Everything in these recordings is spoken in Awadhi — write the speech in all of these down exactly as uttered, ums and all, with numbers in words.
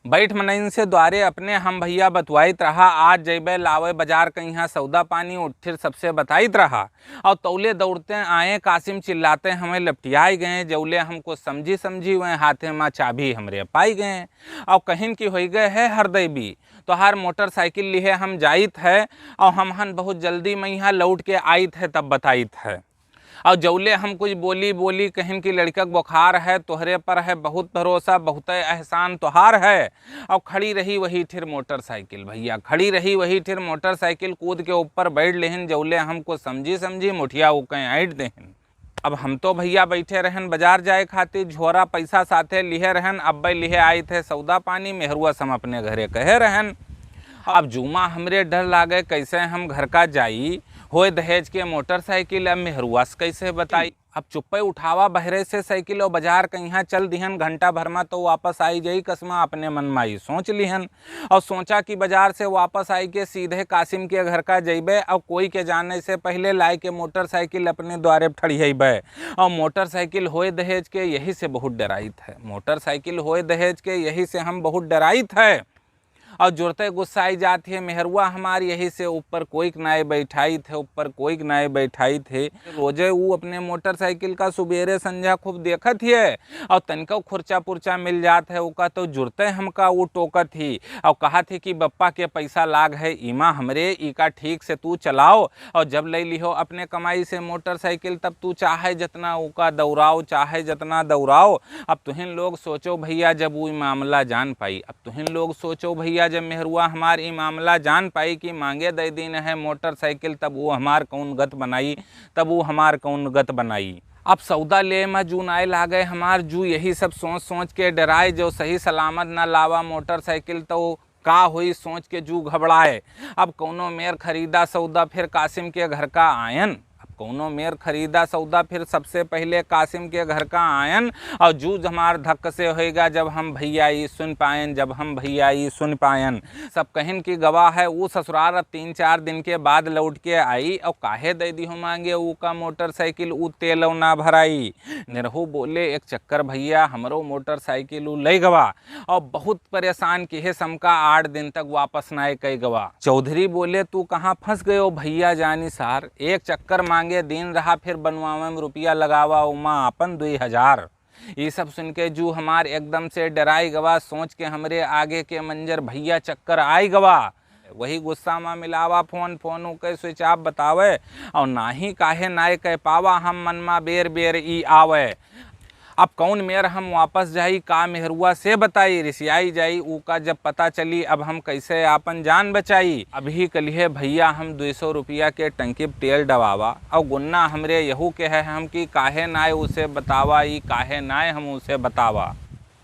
बैठ मनइन से द्वारे अपने हम भइया बतुआइत रहा, आज जइबे लावे बजार कइहाँ सौदा पानी, उठिर सबसे बताइत रहा। और तौले दौड़ते आए कासिम, चिल्लाते हमें लपटियाई गए, जौले हम कुछ समझी समझी वह हाथे मा चाबी हमरे पाई गए। और कहिन कि होई गए है हरदैबी, तोहार मोटरसाइकिल लिहे हम जाइत है, और हमहन बहुत जल्दी में यहाँ लौट के आइत है, तब बताइत है। और जौले हम कुछ बोली बोली कहिन कि लड़का के बुखार है, तोहरे पर है बहुत भरोसा, बहुत एहसान तोहार है। और खड़ी रही वही ठिर मोटरसाइकिल भइया, खड़ी रही वही ठिर मोटरसाइकिल, कूद के ऊपर बैठ लेहिन। जौले हम कुछ समझी समझी मुठिया उके ऐंठ देहिन। अब हम तो भइया बैठे रहन बजार जाए खातिर, झोरा पैसा साथे लिहे रहन, अब्बे लिहे आइत है सौदा पानी, मेहरुआ से हम अपने घरे कहे रहन। अब जूमा हमरे डर लागे, कैसे हम घर का जाई, होए दहेज के मोटरसाइकिल, अब मेहरुआ से कैसे बताई। अब चुप्पे उठावा बहरे से साइकिल और बजार कइहाँ चल दिहन, घंटा भर मा तो वापस आई जाई, कसमा अपने मन मा ई सोच लिहन। और सोचा कि बजार से वापस आई के सीधे कासिम के घर का जइबे और कोई के जाने से पहले लाए के मोटरसाइकिल अपने द्वारे ठड़ियइबे। और मोटरसाइकिल होए दहेज के यही से बहुत डराइत है, मोटरसाइकिल होए दहेज के यही से हम बहुत डराइत है। और जुरते गुस्साई जात है मेहरुआ हमार, यही से ऊपर कोई के नाय बैठाइत है, ऊपर कोई के नाय बैठाइत है। रोजे ऊ अपने मोटरसाइकिल का सुबेरे संझा खूब देखत है, और तनिको खुर्चा पुर्चा मिल जात है ओका तो जुरते हमका ऊ टोकत ही और कहत ही कि बप्पा के पैसा लाग है इमा हमरे, इका ठीक से तू चलाओ। और जब ले लिहो अपने कमाई से मोटरसाइकिल, तब तू चाहे जितना ओका दौड़ाओ, चाहे जितना दौड़ाओ। अब तुहिन लोग सोचो भइया, जब ऊ ई मामला जान पाई, अब तुहिन लोग सोचो भइया, जब मेहरुआ हमार ई मामला जान पाई कि मांगे दे दीन है मोटरसाइकिल, तब ऊ हमार कौन गत बनाई, तब ऊ हमार कौन गत बनाई। अब सौदा ले मा जू नाय लागे हमार, जू यही सब सोच सोच के डराए, जो सही सलामत ना लावा मोटरसाइकिल, तो का होई सोच के जू घबड़ाए। अब कौनो मेर खरीदा सौदा फिर कासिम के घर का आयन, अब कौनो मेर खरीदा सौदा फिर सबसे पहले कासिम के घर का आयन। और जू हमार धक्क से होएगा, जब हम भइया ई सुन पायन, जब हम भइया ई सुन पायन। सब कहिन कि गवा है ऊ ससुरार, अब तीन चार दिन के बाद लौट के आई, और काहे दे दिहो मांगे ऊ का मोटरसाइकिल, ऊ तेल ना भराई। निरहू बोले, एक चक्कर भइया हमरो मोटरसाइकिल ऊ ले गवा, और बहुत परेशान किहे समका आठ दिन तक वापस नाय कई गवा। चौधरी बोले, तू कहाँ फंस गयो भइया जानी सार, एक चक्कर मांगे दीन रहा, फिर बनवावे में रुपया लगावा, उमा अपन दुई हजार। ई सब सुन के जू हमार एकदम से डराई गवा, सोच के हमरे आगे के मंजर भइया चक्कर आई गवा। वही गुस्सा मा मिलावा फोन, फोन उके स्विच ऑफ बतावे, और नाही काहे नाय कह पावा, हम मन मा बेर बेर ई आवे। अब कौन मेर हम वापस जाई, का मेहरुआ से बताई, रिसियाई जाई, ऊ का जब पता चली, अब हम कैसे आपन जान बचाई। अभी कलिहे भइया हम दुई सौ रुपया के टंकी पे तेल डवावा, और गुन्ना हमरे यहू के है हम कि काहे नाय उसे बतावा, ई काहे नाय हम उसे बतावा।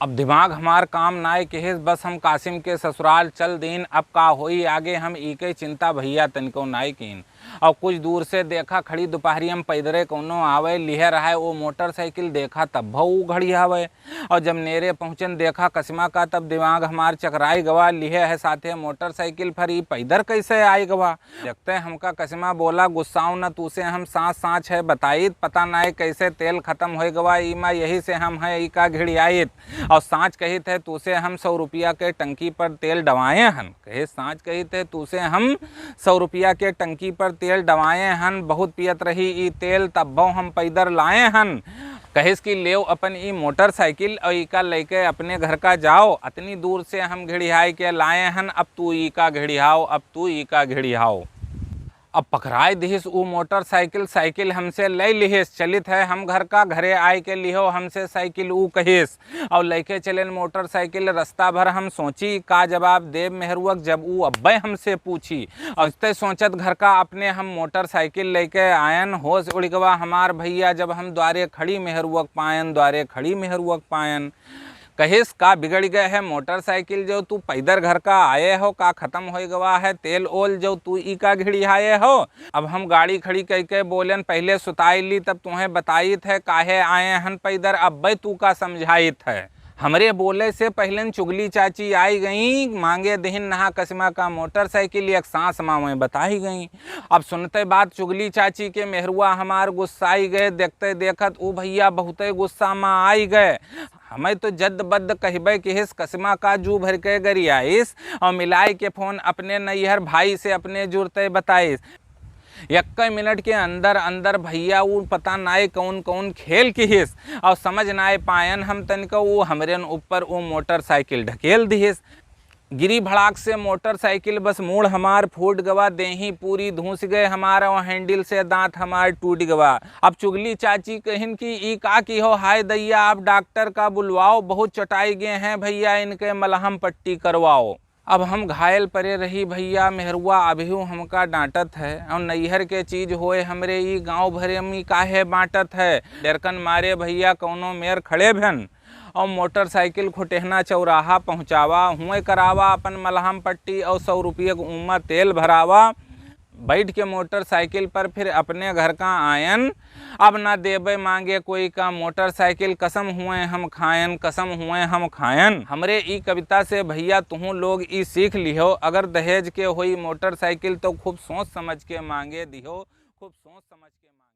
अब दिमाग हमार काम नाय किहिस, बस हम कासिम के ससुराल चल दीन। अब का होई आगे, हम ई के चिंता भइया तनिको नाय कीन। और कुछ दूर से देखा खड़ी दुपहरिया में पैदरे कौनो आवे, लिहे रहे वो मोटरसाइकिल, देखा तब भऊ घड़ी आवे। और जब नेरे पहुँचन देखा कसिमा का, तब दिमाग हमार चकराई गवा, लिहे है साथे मोटरसाइकिल, फर ई पैदर कैसे आई गवा। देखते हमका कसिमा बोला, गुस्साओ न तूसे हम साँच साँच है बताई, पता नाय कैसे तेल खत्म होए गवा, ई मा यही से हम है ई का घिड़ियाइत। और साँच कहित है तूसे हम सौ रुपया के टंकी पर तेल डवाए हन। कहे, साँच कहित है तूसे हम सौ रुपया के टंकी पर तेल डवाए हन, बहुत पियत रही ई तेल, तब्बो हम पैदर लाए हन। कहिस कि लेव अपन ई मोटरसाइकिल और इका लेके अपने घर का जाओ, अतनी दूर से हम घिड़िहाई के लाए हन, अब तू इका घिड़िहाओ, अब तू इका घिड़िहाओ। अब पकड़ाए दिहिस ऊ मोटरसाइकिल, साइकिल हमसे ले लिहिस, चलित है हम घर का, घरे आए के लिहो हमसे साइकिल ऊ कहिस। और लेके चलेन मोटरसाइकिल। रास्ता भर हम सोची का जवाब देब मेहरुआ के, जब ऊ अब्बे हमसे पूछी। और इतने सोचत घर का अपने हम मोटरसाइकिल लेके आयन, होश उड़ गवा हमार भइया, जब हम द्वारे खड़ी मेहरुआ के पायन, द्वारे खड़ी मेहरुआ के पायन। कहिस, का बिगड़ गए है मोटरसाइकिल, जो तू पैदर घर का आए हो, का खत्म होए गवा है तेल ओल, जो तू ई का घिड़िहाए हो? अब हम गाड़ी खड़ी कई के बोलेन, पहले सुताई ली, तब तुम्हें बताइत है काहे आए हन पैदर, अब्बे तू का समझाइत है। हमरे बोले से पहिलेन चुगली चाची आई गईं, मांगे दिहिन नहा कसिमा का मोटरसाइकिल, एक सांस मा वै बताई गईं। अब सुनते बात चुगली चाची के मेहरुआ हमार गुस्साई गए, देखते देखत ऊ भइया बहुते गुस्सा मा आई गए। हमै तो जद्द बद्द कहिबे किहिस, कसिमा का जू भरि के गरियाइस अउर मिलाइ के फोन अपने नइहर भाई से अपने जुरते बताइस। एक्कै मिनट के अंदर अंदर भइया ऊ पता नाय कउन कउन खेल किहिस अउर समझ नाय पायन हम तनिका, ऊ हमरेन ऊपर ऊ मोटरसाइकिल ढकेल दिहिस। गिरी भड़ाक से मोटरसाइकिल, बस मूड़ हमार फूट गवा, देही पूरी धूस गए हमार अउर हैंडिल से दांत हमार टूट गवा। अब चुगली चाची कहिन कि ई का किहो, हाय दैया, आप डॉक्टर का बुलवाओ, बहुत चटाई गए हैं भइया, इनके मलहम पट्टी करवाओ। अब हम घायल परे रही भइया, मेहरुआ अभियो हमका डांटत है, अउर नइहर के चीज होए हमरे ई गांव भरे में काहे बांटत है। डेरकन मारे भइया कउनो मेर खड़े भेन अउर मोटरसाइकिल खुटेहना चौराहा पहुँचावा, हुए करावा अपन मलहम पट्टी अउर सौ रुपये क ऊमा तेल भरावा। बैठ के मोटरसाइकिल पर फिर अपने घर का आयन, अब ना देबे मांगे कोई का मोटरसाइकिल, कसम हुए हम खायन, कसम हुए हम खायन। हमरे ई कविता से भइया तुहूँ लोग ई सीख लिहो, अगर दहेज के होई मोटरसाइकिल तो खूब सोच समझ के मांगे दिहो, खूब सोच समझ के मांगे।